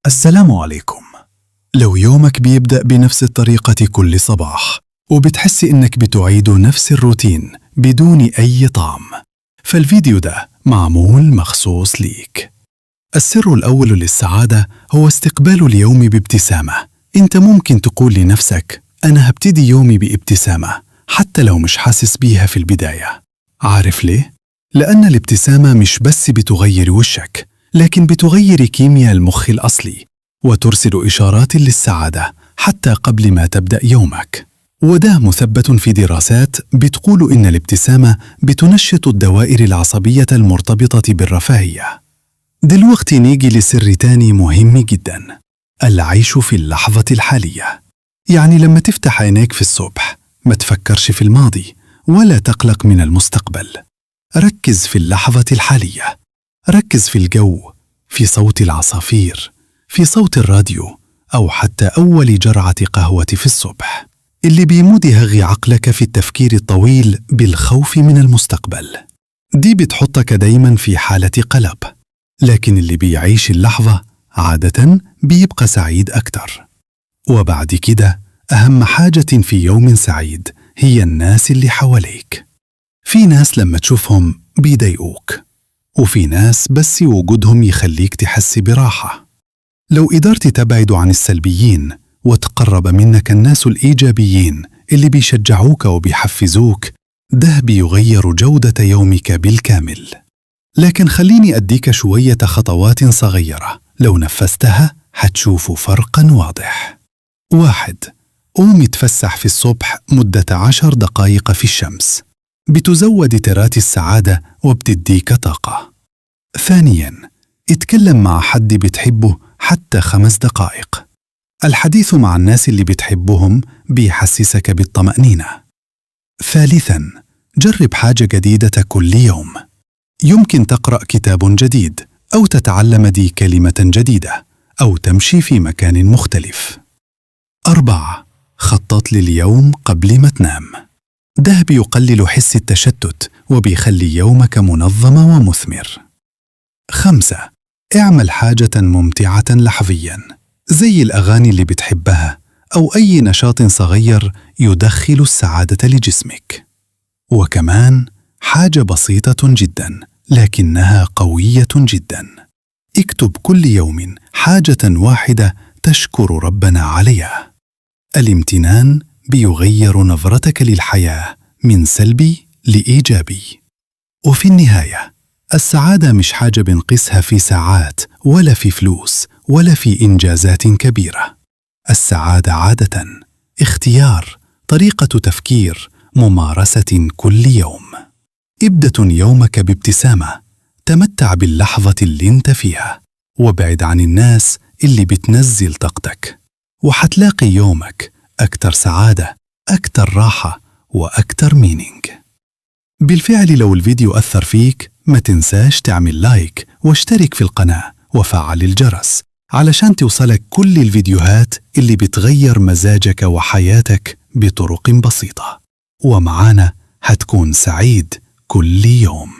السلام عليكم. لو يومك بيبدأ بنفس الطريقة كل صباح وبتحس إنك بتعيد نفس الروتين بدون أي طعم، فالفيديو ده معمول مخصوص ليك. السر الأول للسعادة هو استقبال اليوم بابتسامة. انت ممكن تقول لنفسك: أنا هبتدي يومي بابتسامة، حتى لو مش حاسس بيها في البداية. عارف ليه؟ لأن الابتسامة مش بس بتغير وشك، لكن بتغير كيمياء المخ الأصلي وترسل إشارات للسعادة حتى قبل ما تبدأ يومك. وده مثبت في دراسات بتقول إن الابتسامة بتنشط الدوائر العصبية المرتبطة بالرفاهية. دلوقتي نيجي لسر تاني مهم جدا: العيش في اللحظة الحالية. يعني لما تفتح عينيك في الصبح، ما تفكرش في الماضي ولا تقلق من المستقبل. ركز في اللحظة الحالية، ركز في الجو، في صوت العصافير، في صوت الراديو، أو حتى أول جرعة قهوة في الصبح. اللي بيمود عقلك في التفكير الطويل بالخوف من المستقبل، دي بتحطك دايما في حالة قلق، لكن اللي بيعيش اللحظة عادة بيبقى سعيد أكتر. وبعد كده، أهم حاجة في يوم سعيد هي الناس اللي حواليك. في ناس لما تشوفهم بيضايقوك، وفي ناس بس وجودهم يخليك تحس براحة. لو قدرت تبعد عن السلبيين وتقرب منك الناس الإيجابيين اللي بيشجعوك وبيحفزوك، ده بيغير جودة يومك بالكامل. لكن خليني أديك شوية خطوات صغيرة، لو نفذتها هتشوف فرقا واضح. 1، قوم اتفسح في الصبح مدة 10 دقايق في الشمس، بتزود ترات السعادة وبتديك طاقة. ثانيا، اتكلم مع حد بتحبه حتى 5 دقائق. الحديث مع الناس اللي بتحبهم بيحسسك بالطمأنينة. ثالثا، جرب حاجة جديدة كل يوم. يمكن تقرأ كتاب جديد، أو تتعلم دي كلمة جديدة، أو تمشي في مكان مختلف. 4، خطط لليوم قبل ما تنام. ده بيقلل حس التشتت وبيخلي يومك منظم ومثمر. 5، اعمل حاجة ممتعة لحظيا، زي الأغاني اللي بتحبها أو أي نشاط صغير يدخل السعادة لجسمك. وكمان حاجة بسيطة جدا لكنها قوية جدا: اكتب كل يوم حاجة واحدة تشكر ربنا عليها. الامتنان بيغير نظرتك للحياة من سلبي لإيجابي. وفي النهاية، السعادة مش حاجة بنقيسها في ساعات ولا في فلوس ولا في إنجازات كبيرة. السعادة عادة اختيار، طريقة تفكير، ممارسة كل يوم. ابدأ يومك بابتسامة، تمتع باللحظة اللي انت فيها، وابعد عن الناس اللي بتنزل طاقتك، وحتلاقي يومك أكتر سعادة، أكتر راحة، وأكتر meaning. بالفعل، لو الفيديو أثر فيك، ما تنساش تعمل like واشترك في القناة وفعل الجرس علشان توصلك كل الفيديوهات اللي بتغير مزاجك وحياتك بطرق بسيطة، ومعانا هتكون سعيد كل يوم.